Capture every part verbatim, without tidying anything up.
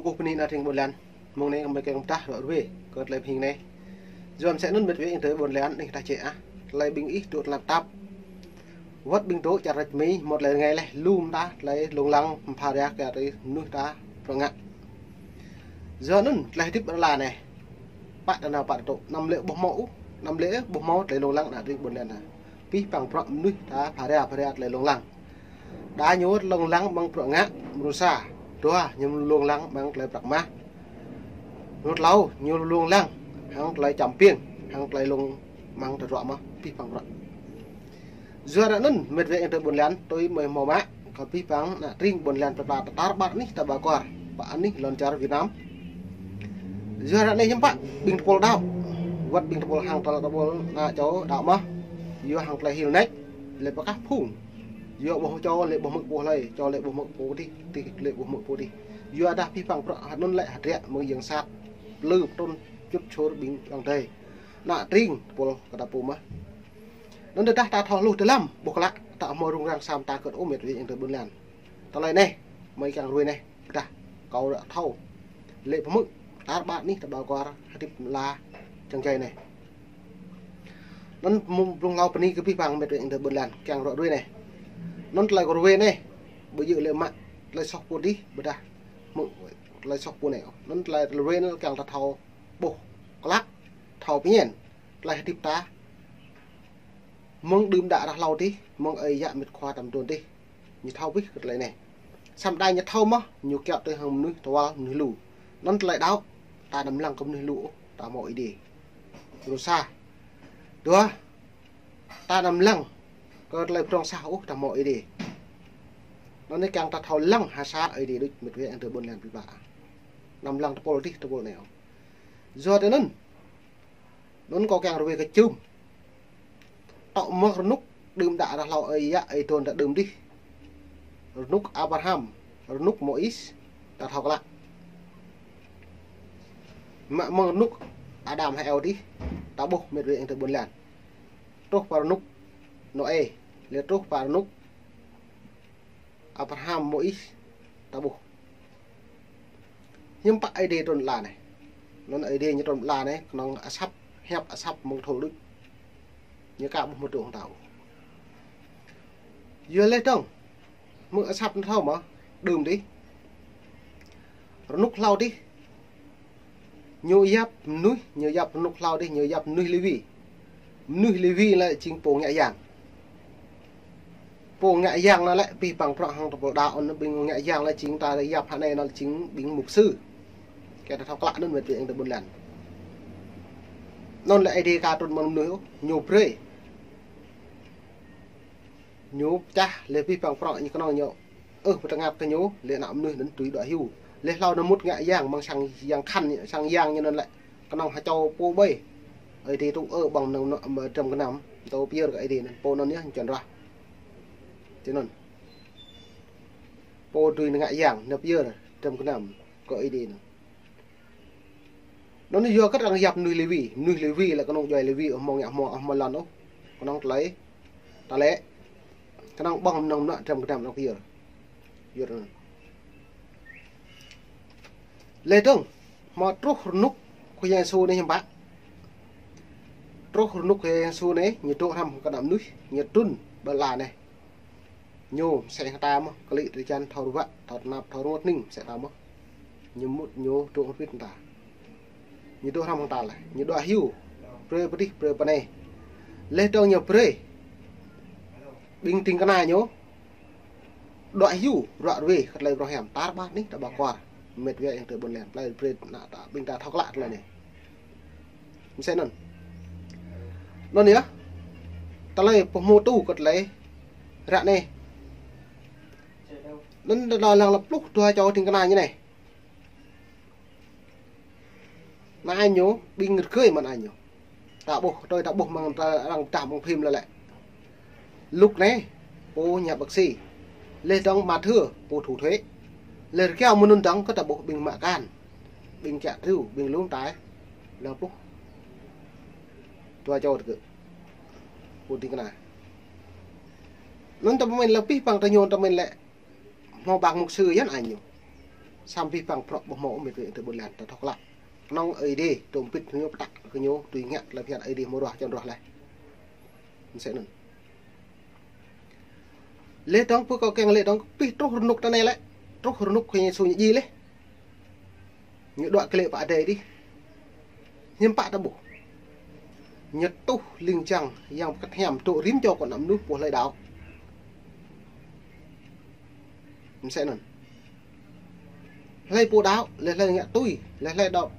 Ơ bơni ană tring ƀôn lan. Mơ̆ng anai kâo mơ̆ng kiăng pơdah ră ruai kơ tơlơi pơhing anai. Yua mơsĕ anŭn met wa ayŏng adơi ƀôn lan, anai kơ tah čĕ ah. Tơlơi ƀing ih dŏ tơlơi tap. Wơ̆t ƀing dŏ čar rĕč mi, hmâo tơlơi rơngai laih, lŏm ta tơlơi lông lăng, pơpha ria kơ tơlơi mơnuih ta prŏ ngă. Yua anŭn tơlơi hơdip ƀơi lŏn anai. Pă ta nao pă ta dŏ, anăm lĕ ƀuh hmâo ôh, anăm lĕ ƀuh hmâo tơlơi lông lăng ană tring ƀôn lan ta. Abih bang bruă mơnuih ta pha ria, pha ria tơlơi lông lăng. Đa ñu lông lăng amăng bruă ngă, mrô sa, dua ñu lông lăng amăng tơlơi prăk mah. Mrô klâo ñu lông lăng hăng tơlơi čăm piêng, hăng tơlơi lông amăng tơdruă mơh, abih bang bruă. Yua anŭn met wa ayŏng adơi ƀôn lan, tui mơi hmâo mă kơ abih bang ană tring ƀôn lan pơpla ta tar ƀar anih ta ƀar kuar, pă anih lŏn čar Việt Nam. Yua anŭn hiư̆m pă ƀing tơpul đaŏ, wơ̆t ƀing tơpul hăng tơlơi tơpul ană čô đaŏ mơh. Yua hăng tơlơi hil nač, lĕ pơkah phung. Yua ƀuh čô lĕ ƀuh hmư̆ pô hlơi, čô lĕ ƀuh hmư̆ pô adih, adih lĕ ƀuh hmư̆ pô adih. Yua dah abih bang bruă hơnŭn lĕ hơdră mơ̆ng yang sat, plư pơtrŭn čŭt čur ƀing ayŏng adơi. Ană tring tơpul kơ ta pô mơh. Anŭn tơdah ta thâo hluh dơlăm, ƀuh klă, ta hmâo rŭng răng sa mơta kơ ôh met wa ayŏng adơi ƀôn lan. Tơlơi anai, mơi kiăng ruai anai, tơdah kâo ră thâo. Lĕ pơhmư̆, tar ƀar anih ta ƀar kuar, hơdip la čang jai anai. Anŭn mơ̆ng blung hlâo bơni kơ abih bang met wa ayŏng adơi ƀôn lan, kiăng ră ruai anai. Anŭn tơlơi kâo ruai anai, ƀu djơ̆ lĕ mă tơlơi soh pô adih, ƀôdah hmư̆ tơlơi soh pô anai. Anŭn tơlơi ruai anŭn kiăng ta thâo ƀuh klă, thâo pơñen tơlơi hơdip ta. Mơ̆ng đưm đă ră hlâo adih, mơ̆ng ơi yă met khua tam tuôn adih, ñu thâo abih kơ tơlơi anai. Samơ̆ đa ñu thâo mơh, ñu kiaŏ tui hăng mơnuih tơwăl mơnuih lu. Anŭn tơlơi đaŏ, ta anăm lăng kơ mơnuih lu ôh, ta hmâo Ơi Adai. Mrô sa. Dua, ta anăm lăng kơ tơlơi pơdrŏng sah ôh, ta hmâo Ơi Adai. Anŭn anai kiăng ta thâo lăng ha sa Ơi Adai đôč met wa ayŏng adơi ƀôn lan pơpla. Anăm lăng tơpul adih tơpul anai ôh. Yua tui anŭn, anŭn kâo kiăng ruai kơ čum. Tŏ mơ̆ng rơnŭk đưm đă ră hlâo ơi yă ơi adon ta đưm adih. Rơnŭk Abraham, rơnŭk Môis, ta thâo klă. Mă mơ̆ng rơnŭk Adam hăng Êwa adih, ta ƀuh met wa ayŏng adơi ƀôn lan. Truh pơ rơnŭk Nôê, lĕ truh pơ rơnŭk Abraham, Môis, ta ƀuh. Hiư̆m pă Ơi Adai trŭn ala anai. Anŭn Ơi Adai ñu trŭn ala anai, kơnơ̆ng asăp, hiăp asăp mơ̆ng thul đôč. Ñu ka ƀuh mơdrŏng hăng ta ôh. Yua lĕ dơ̆ng, mơ̆ng asăp anŭn thâo mơ̆, đưm adih. Rơnŭk hlâo adih. Ñu yap mơnuih, ñu yap rơnŭk hlâo adih, ñu yap mơnuih Lêwi. Mơnuih Lêwi lĕ jing pô ngă yang. Pô ngă yang anŭn lĕ abih bang bruă hăng tơpul đaŏ anŭn ƀing ngă yang lĕ jing ta yap hơnai anŭn lĕ jing ƀing mục sư. Kơ ta thâo klă anŭn met wa ayŏng adơi ƀôn lan. Anŭn lĕ Ơi Adai ka trŭn mơ̆ng mơnuih ôh, ñu brơi. Ñu pơčah lĕ abih bang bruă ñu kơnơ̆ng ñu. Ơ, pơtơngăt kơ ñu, lĕ ană mơnuih anŭn tui đuaĭ hyu. Lĕ hlâo anŭn mŭt ngă yang, mơ̆ng sang yang khăn, sang yang ñu anŭn lĕ. Kơnơ̆ng ha čô pô ƀơi. Ơi Adai tŭ ơ ƀơ̆ng anŭn anŭn mơ̆ dram gơnam, tŭ pơyơr kơ Ơi Adai anŭn, pô anŭn yơh čan rah. Tui anŭn. Pô tui ngă yang, anŭn pơyơr dram gơnam kơ Ơi Adai anŭn. Anŭn yua kơ arăng yap mơnuih Lêwi, mơnuih Lêwi lĕ kơnơ̆ng djuai Lêwi, ơ hmâo ngă hmâo, ơ hmâo lŏn ôh. Kơnơ̆ng tơlơi ta lĕ, kơnơ̆ng ƀơ̆ng mơnơ̆ng mơnă dram gơnam arăng pơyơr. Yua anŭn. Lĕ dơ̆ng, hmâo truh rơnŭk Khua Yang Yêsu anai hiư̆m pă. Truh rơnŭk Khua Yang Yêsu anai, ñu dŏ hrăm kơ ană mơnuih, ñu trŭn ƀơi ala anai. Ñu mơsĕ hăng ta mơ̆, klĭ drơi jan, thâo ruă, thâo tơnap, thâo rơngot hning, mơsĕ ta mơ̆. Ñu mŭt, ñu dŏ hơbĭt ta. Ñu dŏ hrăm hăng ta lĕ. Ñu đuaĭ hyu. Brơi pơ adih, brơi pơ anai. Lĕ dơ̆ng ñu brơi. Ƀing ding kơna ñu. Đuaĭ hyu, ră ruai, kơ tơlơi pơrơhiam. Tar ƀar anih, ta ƀar kuar. Met wa ayŏng adơi ƀôn lan. Tơlơi brơi ană ta, ƀing ta thâo klă tơlơi anai. Mơsĕ anŭn. Anŭn yơh. Tơlơi pơhmutu kơ tơlơi ră anai. Anŭn ta lăng lăp pluh dua čô ding kơna ñu anai. Ană ñu, ƀing rơgơi mơ̆n ană ñu. Ta ƀuh, tui ta ƀuh mơ̆ng ta arăng pơdah mơ̆ng phim lĕ lĕ. Luk anai, pô nhà bác sĩ. Lĕ dơ̆ng Mathiơ, pô thu thuế. Lĕ rơkiao mơ̆ng anŭn dơ̆ng kơ ta ƀuh ƀing mă akan. Ƀing kiă triu, ƀing lông tai. Lăng pluh dua čô tơgơ̆. Pô ding kơna. Anŭn ta pơmĭn lĕ abih bang ta ñu ta pơmĭn lĕ. Hmâo bang mục sư yơh ană ñu. Samơ̆ abih bang bruă ƀu hmâo ôh mĕt wa ayŏng adơi ƀôn lan ta thâo klă. Kơnơ̆ng Ơi Adai dŏ pĭt ñu pơtă kơ ñu tui ngă tơlơi phiăn Ơi Adai hmâo ruah čŏng ruah laih. Mơsĕ anŭn. Laih dơ̆ng pơ kâo kiăng laĭ dơ̆ng pĭ truh rơnŭk ta anai lĕ. Truh rơnŭk kơ ñu sui ñu ji laih. Ñu dŏ kơ lĕ pă adai dih. Hiư̆m pă ta ƀuh. Ñu tuh ling jang yang pơkơ̆t hiam dŏ rĭm čô kơ ană mơnuih pô hlơi đaŏ. Mơsĕ anŭn. Hlơi pô đaŏ, laih hlơi ngă tui, laih hlơi đaŏ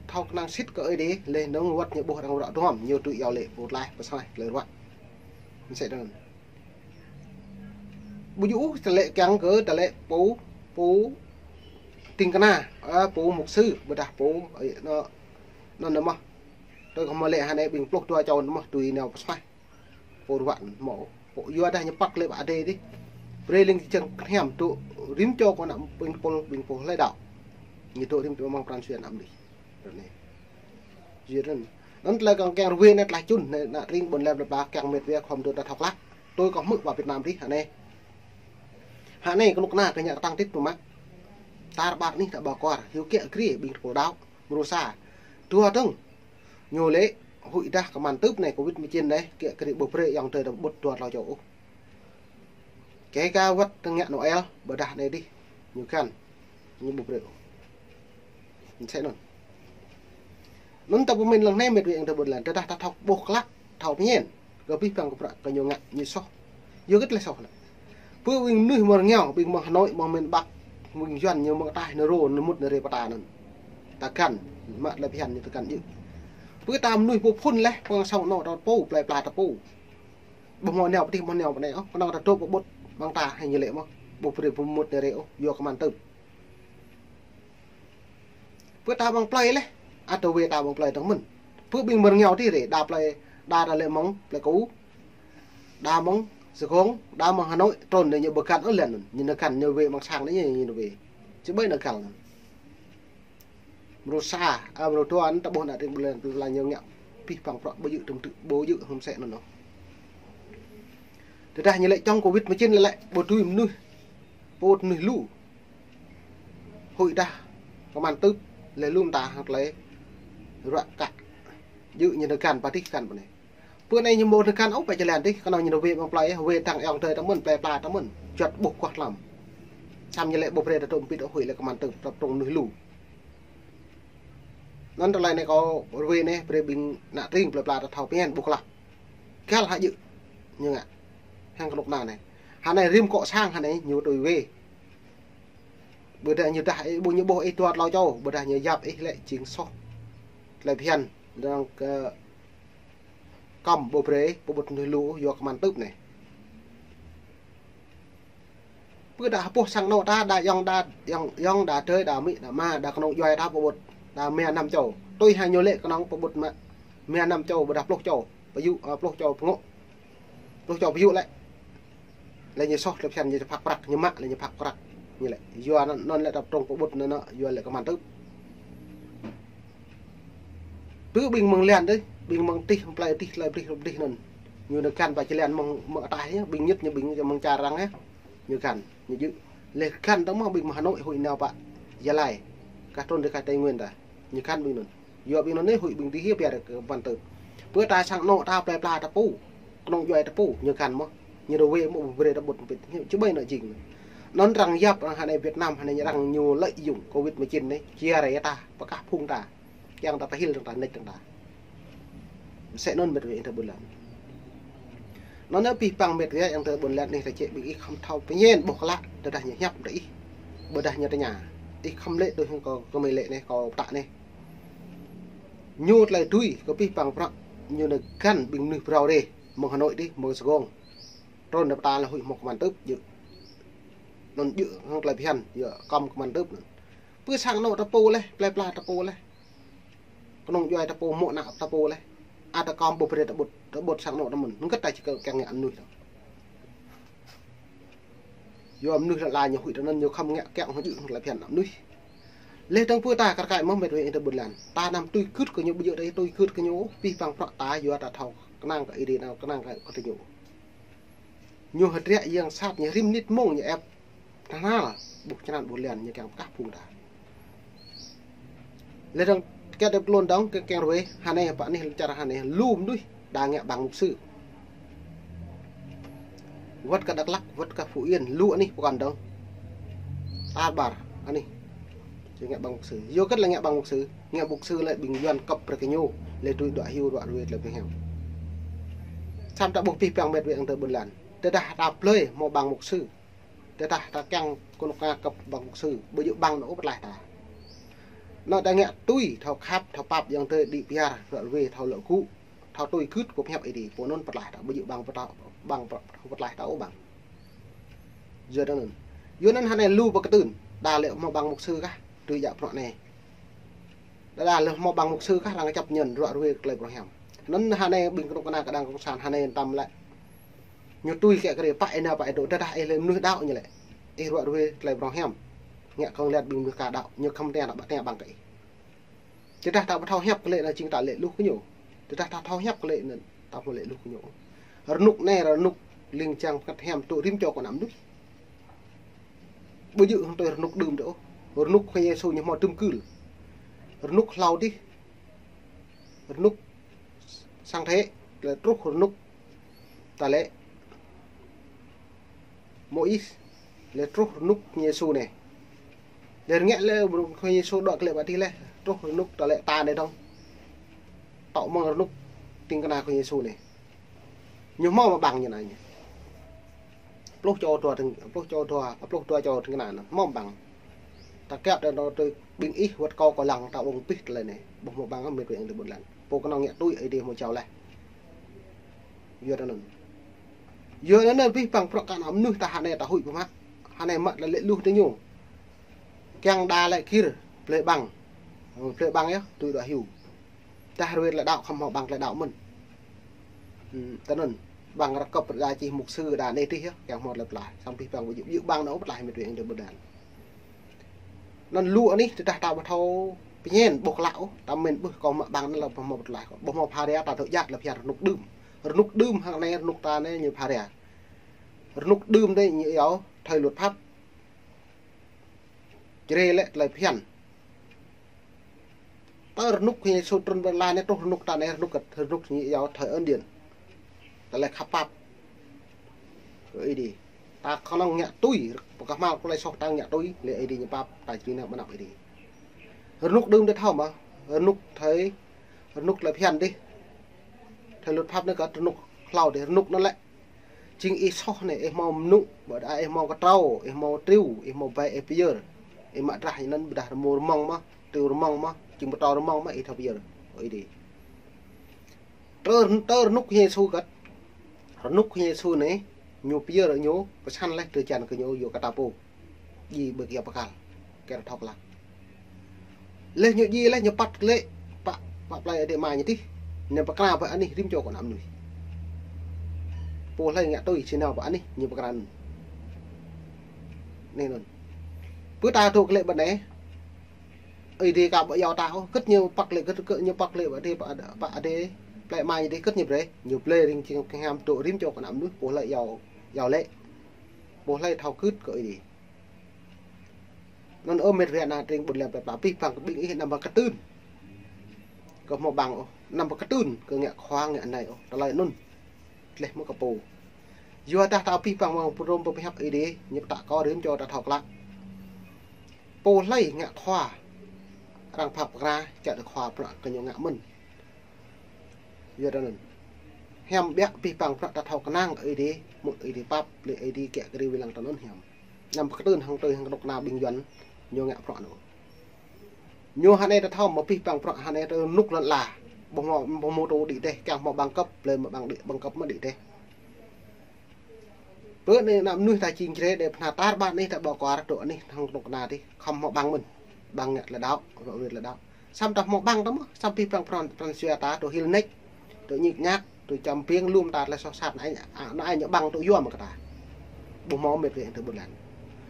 thâo kơnang sĭt kơ Ơi Adai, laih anŭn wơ̆t ñu ƀuh arăng ruă duăm, ñu tui iâu laĭ pô tlaih, pơsnaih, tơlơi ruă. Mơsĕ anŭn. Ƀu djơ̆ ôh, tơlơi kiăng kơ, tơlơi pô, pô, ding kơna, ơ, pô mục sư, ƀôdah pô, ơ, anŭn, anŭn mơ̆n. Tui kơ hmâo laĭ hơnai ƀing pluh dua čô anŭn mơ̆n, tui nao pơsnaih. Pô ruă mơ̆n, pô yua dah ñu păk lĕ pă adai dih. Brơi ling jang kơnhiam dŏ rĭm čô kơ ană ƀing pô, ƀing pô hlơi đaŏ. Ñu dŏ rĭm čô mơ̆ng pran jua ană mơnuih. Ră anai. Jua rơ̆n. Anŭn tơlơi kâo kiăng rơwe anai tơlơi čun, anai, ană tring ƀôn lan plơi pla kiăng mĕt wa khŏm dŏ ta thâo klă. Tui kâo hmư̆ wa Việt Nam dih, hă anai. Hă anai kơnuk kơna kơ ñu kơtang tĭt mơ̆n mă. Tar ƀar anih ta ƀa kuar, hyu kiă kriê ƀing tơpul đaŏ, mrô sa. Dua dơ̆ng. Ñu laĭ, huĭ dah kơman tưp anai, Covid mười chín anai, kiă kriê ƀu brơi ayŏng adơi ta pơƀut dua tlâo čô ôh. Kơ ka wơ̆t tơngă Noel, ƀôdah anai dih, ñu găn, ñu ƀu brơi ôh. Mơsĕ anŭn. Anŭn ta pơmĭn lăng anai mĕt wa ayŏng adơi ƀôn lan, tơdah ta thâo ƀuh klă, thâo pơñen, kơ abih bang kơ bruă kơ ñu ngă, ñu soh. Yua kơ tơlơi soh lĕ. Pơ ƀing mơnuih mơ̆ng rơngiao, ƀing mơ̆ng Hà Nội, mơ̆ng miền Bắc, ƀing Yuan ñu mơ̆ng ataih nao rô, nao mŭt nao rai pơ ta anŭn. Ta găn, mă tơlơi phiăn ñu ta găn djơ̆. Pơ ta mơnuih pô phŭn laih, pơ sang anŏ ta pô, plơi pla ta pô. Ƀu hmâo nao pơ adih, ƀu hmâo nao pơ anai ôh, kơnơ̆ng ta dŏ pơƀut ƀing ta hăng ñu lĕ mơ̆n. Ƀu brơi pơmŭt nao rai ôh, yua kơman tưp. Pơ ta ƀơi plơi laih, ăt wai ta ƀơi plơi dơ̆ng mơ̆n. Pơ ƀing mơ̆ng rơngiao dih rai, đa plơi, đa ta lĕ mơ̆ng plơi Ku. Đa mơ̆ng Sài Gòn, đa mơ̆ng Hà Nội, trŭn anai ñu ƀu găn ôh lĕ anŭn. Ñu nao găn ñu wai mơ̆ng sang anai ñu, ñu wai. Či ƀai nao găn anŭn. Mrô sa, ơ, mrô dua anŭn ta ƀuh ană tring ƀôn lan, ƀôn lan ñu ngă abih bang bruă ƀu djơ̆ tơm tư̆, ƀu djơ̆ hŏm sĕ anŭn ôh. Tơdah ñu laĭ čŏng Covid mười chín lĕ, lĕ ƀu dưi mơnuih, pô mơnuih lu. Huĭ dah kơman tưp, laih lu mơta hăng tơlơi ruă kă. Djơ̆ ñu nao găn pơ adih găn pơ anai. Pơ anai ñu ƀu nao găn ôh pơ jơlan dih, kơnơ̆ng ñu nao wai ƀơi plơi, wai dăng ayŏng adơi ta mơ̆n, plơi pla ta mơ̆n, juăt ƀuh kuah tlam. Samơ̆ ñu lĕ ƀu brơi ta dŏ pĭt ôh, huĭ lĕ kơman tưp, tơpul mơnuih lu. Anŭn tơlơi anai kâo rơwe anai, brơi ƀing ană tring plơi pla ta thâo pơñen ƀuh klă. Găl hă djơ̆ ñu ngă. Hăng kơnuk kơna anai. Hă anai rĭm kŏ sang hă anai ñu tui wai. Ƀôdah ñu dah ih, ƀu ñu ƀuh ih dua tlâo čô, ƀôdah ñu yap ih lĕ jing soh. Tơlơi phiăn, dơ̆ng kơ kăm ƀu brơi, pơƀut mơnuih lu yua kơman tưp anai. Pơ đa hơpuh sang anŏ ta, đa ayŏng, đa ayŏng, ayŏng, đa adơi, đa amĭ, đa ama, đa kơnung djuai ta pơƀut, đa mia năm čô. Tui hăng ñu lĕ kơnơ̆ng pơƀut mă mia năm čô, ƀôdah pluh čô. Pơyŭ, ơ, pluh čô pơngŏ. Pluh čô pơyŭ lĕ. Lĕ ñu soh tơlơi phiăn ñu phak prăk, ñu mă lĕ ñu phak prăk. Ñu lĕ. Yua anŭn, anŭn lĕ ta pơtrŭng pơƀut anŭn, anŭn, yua lĕ kơman tưp. Pơ ƀing mơ̆ng lian dih, ƀing mơ̆ng tih, plơi tih, plơi brih, brih anŭn. Ñu nao găn pơ jơlan mơ̆ng, mơ̆ng ataih ñu, ƀing ñit ñu, ƀing mơ̆ng čar arăng ñu. Ñu găn, ñu djơ̆. Laih găn dơ̆ng mơ̆n ƀing mơ̆ng Hà Nội, huĭ nao pơ Gia Lai. Kah trŭn dih kah Tây Nguyên ta. Ñu găn ƀing anŭn. Yua ƀing anŭn anai huĭ ƀing dih hia biă kơ kơman tưp. Pơ ta sang anŏ ta plơi pla ta pô. Kơnung djuai ta pô, ñu găn mơ̆n. Ñu rơwe mơ̆n ƀu brơi ta ƀut pĭt. Ñu či ƀai nao jing. Anŭn arăng yap, arăng hă anai Việt Nam, hă anai arăng ñu lợi dụng Covid mười chín anai, chia rẽ ta, pơkah phung ta. Kiăng ta pơhil dơ̆ng ta, nač dơ̆ng ta. Mơsĕ anŭn mĕt wa ayŏng adơi ƀôn lan. Anŭn anai abih bang mĕt wa ayŏng adơi ƀôn lan anai ta čĕ ƀing ih khŏm thâo pơñen ƀuh klă, tơdah ñu hiăp ta ih. Ƀôdah ñu tơña. Ih khŏm lĕ tui hăng kâo, kâo mơ̆ lĕ anai, kâo pơtă anai. Ñu tơlơi tui, kơ abih bang bruă, ñu nao găn ƀing mơnuih phrâo rai, mơ̆ng Hà Nội dih, mơ̆ng Sài Gòn. Trŭn nao pơ ta lĕ huĭ hmâo kơman tưp djơ̆. Anŭn djơ̆ hăng tơlơi phiăn, yua kăm kơman tưp anŭn. Pơ sang anŏ ta pô laih, plơi pla ta pô laih. Kơnung djuai ta pô, mŏ ană ta pô laih. Ăt ta kăm ƀu brơi ta ƀut, ta ƀut sang anŏ ta mơ̆n. Hơget ta či kơ kiăng ngă mơnuih ta. Yua mơnuih lăn ala ñu huĭ ta anŭn ñu khŏm ngă kiăng hơjư̆ hăng tơlơi phiăn ană mơnuih. Laih dơ̆ng pơ ta kar kaĭ mơ̆n mĕt wa ayŏng adơi ƀôn lan. Ta anăm tui gưt kơ ñu ƀu djơ̆ ta tui gưt kơ ñu. Abih bang bruă ta yua ta thâo kơnang kơ Ơi Adai nao kơnang kơ, kơ tơ ñu. Ñu hơdră yang sat ñu rĭm mơnit mông ñu ĕp tơhnal ƀuh čơnăn ƀuh lian ñu kiăng pơkah phung ta. Lĕ dong kiăng tơlơi tlôn dong, kiăng ruai, hơnai pơ anih čar hơnai, lu mơnuih đa ngă ƀăng mục sư. Wơ̆t kơ Dak Lak, wơ̆t kơ Phú Yên, lu anih pơkŏn dong. Tar ƀar anih. Či ngă ƀăng mục sư. Yua hơget lĕ ngă ƀăng mục sư? Ngă mục sư lĕ ƀing Yuan kơp brơi kơ ñu, lĕ tui đuaĭ hyu đuaĭ ruai tơlơi ƀing hiam. Samơ̆ ta ƀuh pih păng met wa ayŏng adơi ƀôn lan. Tơdah ta plơi hmâo ƀăng mục sư. Tơdah ta kiăng kơnuk kơna kơp ƀăng mục sư, ƀu djơ̆ ƀăng anŭn ôh pơtlaih ta. Anŭn ta ngă tui, thâo khăp, thâo pap, ayŏng adơi đĭ pơhiăp, ră ruai, thâo lŏ gŭ, thâo tui gưt kơ pơhiăp Ơi Adai, pô anŭn pơtlaih ta, ƀu djơ̆ ƀăng pơtlaih, ƀăng pơ-, pơtlaih ta ôh ƀăng. Yua anŭn. Yua anŭn hơnai lu pơkơtưn, đa lĕ hmâo ƀăng mục sư kah, tui djă prŏng anai. Đa đa lĕ hmâo ƀăng mục sư kah arăng čăp ñen ră ruai tơlơi prŏng hiam. Anŭn hơnai ƀing kơnuk kơna kơ đảng cộng sản hơnai tam lĕ. Ñu tui kiăng kơ rê pă ih nao pă ih dŏ, tơdah ih lĕ mơnuih đaŏ ñu lĕ. Ih ră ruai tơlơi prŏng hiam. Ngă kơ̆ng liat ƀing mơnuih ka đaŏ, ñu khŏm tơña ƀă tơña ƀăng kơ ih. Tơdah ta ƀu thâo hiăp kơ lĕ anŭn jing ta lĕ luh kơ ñu. Tơdah ta thâo hiăp kơ lĕ anŭn ta ƀu lĕ luh kơ ñu. Rơnŭk anai rơnŭk ling jang pơkăt hiam tŭ rĭm čô kơ ană mơnuih. Ƀu djơ̆ hăng tui rơnŭk đưm dih ôh. Rơnŭk Khua Yêsu ñu hmâo tơm kưl. Rơnŭk hlâo dih. Rơnŭk sang thế, lĕ truh rơnŭk ta lĕ Môis, lĕ truh rơnŭk Yêsu anai. Lĕ rơngiă lĕ Khua Yêsu đuaĭ kơ lĕ pơ adih lĕ, truh rơnŭk ta lĕ ta anai dong. Tŏ mơ̆ng rơnŭk ding kơna Khua Yêsu anai. Ñu hmâo mă ƀăng ñu anai ñu. Pluh čô dua ding, pluh čô dua, pluh dua čô ding kơna anŭn hmâo ƀăng. Ta kiăng tơ tơ ƀing ih wơ̆t kâo kâo lăng ta ƀơ̆ng pih tơlơi anai. Ƀu hmâo ƀăng met wa ayŏng adơi ƀôn lan. Pô kơnơ̆ng ngă tui Ơi Adai hmâo jao laih. Yua anŭn. Yua anŭn pih păng prŏng kơ ană mơnuih ta hơnai ta huĭ pơmă. Hơnai mă lĕ lĕ luh tơ ñu. Kiăng đa lĕ gir, plơi ƀăng. Plơi ƀăng yơh, tui đuaĭ hyu. Tơdah ruai tơlơi đaŏ khŏm hmâo ƀăng tơlơi đaŏ mơ̆n. Ư, tơ anŭn, ƀăng rơkăp rơđa čih mục sư đa anai dih yơh, kiăng hmâo tơlơi pơtlaih. Samơ̆ pih păng ƀu djơ̆, ƀu djơ̆ ƀăng anŭn ôh pơtlaih met wa ayŏng adơi ƀôn lan. Anŭn lu anih tơdah ta ƀu thâo pơñen ƀuh klă ôh, ta mĭn ƀuh kâo mă ƀăng anŭn lĕ ƀu hmâo pơtlaih kâo. Ƀu hmâo phara ta tơ̆ jăk lĕ phiăn rơnŭk đưm. Rơnŭk đưm hăng anai rơnŭk ta anai ñu phara. Rơnŭk đưm anai ñu iâu thời luật pháp. Čơrê lĕ tơlơi phiăn. Tơ rơnŭk Khua Yêsu trŭn ƀơi lŏn anai truh rơnŭk ta anai rơnŭk kơ, rơnŭk ñu iâu thời ân điển. Tơlơi khăp pap. Kơ Ơi Adai. Ta kơnơ̆ng ngă tui, pơkơhmal tơlơi soh ta ngă tui, lĕ Ơi Adai ñu pap, ta či nao ƀơi anăp Ơi Adai. Rơnŭk đưm dih thâo mơ̆, rơnŭk thời, rơnŭk tơlơi phiăn dih. Thời luật pháp anai kơ rơnŭk hlâo dih, rơnŭk anŭn lĕ. Jing ih soh anai, ih hmâo mơnŭ, ƀôdah ih hmâo kơtrâo, ih hmâo triu, ih hmâo bai, ih pơyơr. Ih mă drah anŭn ƀôdah rơmô rơmŏng mơ̆, triu rơmŏng mơ̆, jing pơtrâo rơmŏng mơ̆, ih thâo pơyơr. Ơi Adai. Tơ, tơ rơnŭk Yêsu kơ. Rơnŭk Yêsu anai, ñu pơyơr ñu, pơsăn laih drơi jan kơ ñu, yua kơ ta pô. Djai ƀơi kơyâo bơkal. Kơ ta thâo klă. Laih ñu djai laih ñu păt lĕ, pă, pă plơi adih mă ñu dih. Ñu pơkra pơ anih rĭm čô kơ ană mơnuih. Pô hlơi ngă tui či nao pơ anih ñu pơkra anŭn. Anai anŭn. Pơ ta dŏ kơ lĕ ƀơi anai. Ơi Adai ka ƀu iâu ta ôh, hơget ñu păt lĕ, hơget, hơget ñu păt lĕ pơ adih, pơ adih, pơ adih, plơi mă ñu dih hơget ñu brơi, ñu brơi ring jing kơham dŏ rĭm čô kơ ană mơnuih, pô hlơi iâu, iâu lĕ. Pô hlơi thâo gưt kơ Ơi Adai. Anŭn ơ met wa ană tring ƀôn lan plơi pla pih păng kơ ƀing ih anăm pơkơtưn. Kơ hmâo ƀăng ôh, anăm pơkơtưn, kơ ngă khua ngă anai ôh, tơlơi anŭn. Tơlơi mơ̆ kơ pô. Yua dah ta pih păng mơ̆ng pơrôm pơhiăp Ơi Adai, ñu pơtă kơ rĭm čô ta thâo klă. Pô hlơi ngă khua, arăng pap pơkra, čă tơ khua prăk kơ ñu ngă mơ̆n. Yua tơ anŭn. Hiam biă pih păng prăk ta thâo kơnang Ơi Adai, mŭt Ơi Adai pap, lĕ Ơi Adai kiăng kơ rĭm wai lăng tơ anŭn hiam. Anăm pơkơtưn hăng tui hăng kơnuk kơna ƀing Yuan, ñu ngă prăk anŭn. Ñu hơnai ta thâo mơ̆ pih păng prăk hơnai tơ rơnŭk lŏn ala. Ƀu hmâo, ƀu hmâo tŭ đĭ teh, kiăng hmâo ƀăng kơp, plơi mă ƀăng đĭ, ƀăng kơp mă đĭ teh. Pơ anai ană mơnuih ta jing čơrê đe pơhna tar ƀar anih ta ƀu kuar dŏ anih hăng kơnuk kơna dih, khŏm hmâo ƀăng mơ̆n. Ƀăng ngă tơlơi đaŏ, rŏ ruai tơlơi đaŏ. Samơ̆ ta hmâo ƀăng ta mơ̆, samơ̆ pih păng pran, pran jua ta, tŭ hil nĕč, tŭ ñik ñak, tŭ čăm piêng lŏm ta tơlơi soh sat anai, anai ñu ƀăng tŭ yua mơ̆ kơ ta. Ƀu hmâo met wa ayŏng adơi ƀôn lan.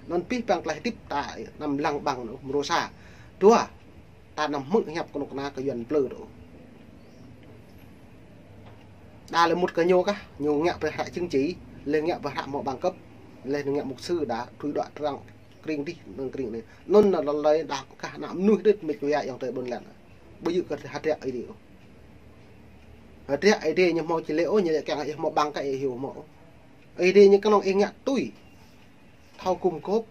Anŭn pih păng tơlơi hơdip ta anăm lăng ƀăng anŭn, mrô sa. Dua, ta anăm hmư̆ hiăp kơnuk kơna kơ Yuan plư tŭ. Đa lĕ mŭt kơ ñu kah, ñu ngă pơhră chứng chỉ, lĕ ngă pơhră hmâo ƀăng kơp, lĕ ngă mục sư đa, tui đuaĭ trăng. kring dih, nang kring anai. Anŭn anŭn lăi đah kah ană mơnuih đôč mĕt wa ayŏng adơi ƀôn lan. Ƀu djơ̆ kơ hơdră Ơi Adai ôh. Hơdră Ơi Adai ñu hmâo či lĕ ôh, ñu lĕ kiăng ih hmâo ƀăng kơ ih hyu hmâo ôh. Ơi Adai ñu kơnơ̆ng ih ngă tui. Thâo gum gôp.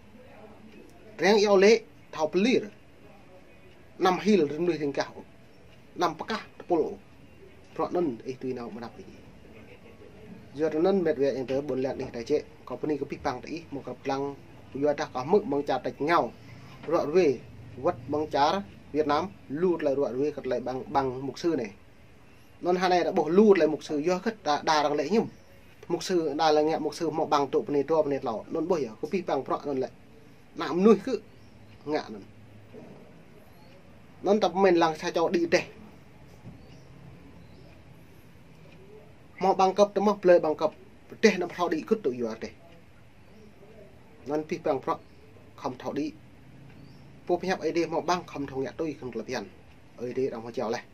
Răng iâu lĕ, thâo pơlir. Anăm hil rĭm mơnuih rĭm gah ôh. Anăm pơkah tơpul ôh. Bruă anŭn ih tui nao mơnăp ih. Yua anŭn mĕt wa ayŏng adơi ƀôn lan ih ta čĕ, kâo bơni kơ abih bang ta ih, hmâo krăp lăng, yua dah kâo hmư̆ mơ̆ng čar tač ngao. Ruă ruê, wơ̆t mơ̆ng čar Việt Nam, lu tơlơi ruă ruê kơ tơlơi ƀăng, ƀăng mục sư anai. Anŭn hơnai ta ƀuh lu tơlơi mục sư, yua hơget ta đa arăng lĕ hiư̆m. Mục sư đa lĕ ngă mục sư hmâo ƀăng tŭ pơ anai dua pơ anai tlâo. Anŭn ƀuh yơh, kơ abih bang bruă anŭn lĕ. Ană mơnuih kơ ngă anŭn. Anŭn ta pơmĭn lăng sa čô đĭ rơdêh. Hmâo ƀăng kơp tơmơ̆ blơi ƀăng kơp. Rơdêh anăm thâo đĭ gưt tŭ yua rơdêh. Anŭn abih bang bruă khŏm thâo đĭ. Pô pơhiăp Ơi Adai hmâo ƀăng khŏm thâo ngă tui kơ tơlơi phiăn. Ơi Adai arăng hmâo jao laih.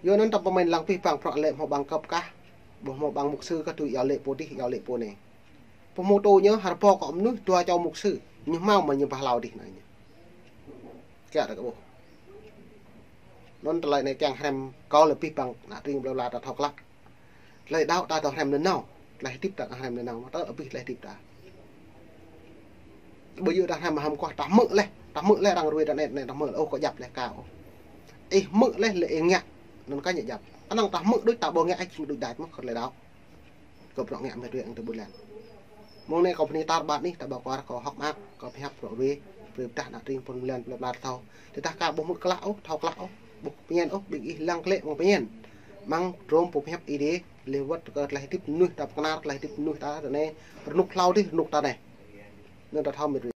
Yua anŭn ta pơmĭn lăng abih bang bruă lĕ hmâo ƀăng kơp kah. Ƀu hmâo ƀăng mục sư kah tui iâu lĕ pô dih, iâu lĕ pô anai. Pơhmutu ñu hơrbô kơ mơnuih dua čô mục sư. Ñu hmâo mă ñu bah hlâo dih anai ñu. Kiăng ta kơ ƀuh. Anŭn tơlơi anai kiăng hrăm kâo lĕ abih bang ană tring ƀlơi bla ta thâo klă. Tơlơi đaŏ ta thâo hrăm nanao. Tơlơi hơdip ta thâo hrăm nanao. Mă tơ abih tơlơi hơdip ta. Ƀu djơ̆ ta hrăm mă hăm kuah ta hmư̆ laih. Ta hmư̆ laih arăng ruai ta net net ta hmư̆ laih. Ôh kâo djăp laih kâo. Ih hmư̆ laih lĕ ih ngă. Anŭn kah ñu djăp. Anŭn ta hmư̆ đôč ta ƀu ngă ih jing đôč đač mơ̆ kơ tơlơi đaŏ. Kơ bruă ngă mĕt wa ayŏng adơi ƀôn lan. Mơ̆ng anai kâo bơni tar ƀar anih ta ƀuh kwar kâo hơ̆k mơak, kâo pơhiăp bruă ruê, brơi pơdah ană tring pôn lan plơi pla thâo. Tơdah kâo ƀu hmư̆ klă ôh, thâo klă ôh, ƀu pơñen ôh, ƀing ih lăng klĕ mơ̆ng pơñen. Mơ̆ng drôm pô pơhiăp Ơi Adai, lĕ wơ̆t kơ tơlơi hơdip mơnuih ta pơkơnar, tơlơi hơdip mơnuih ta ră anai, rơnŭk hlâo dih, rơnŭk ta anai. Anŭn ta thâo mĕt wa.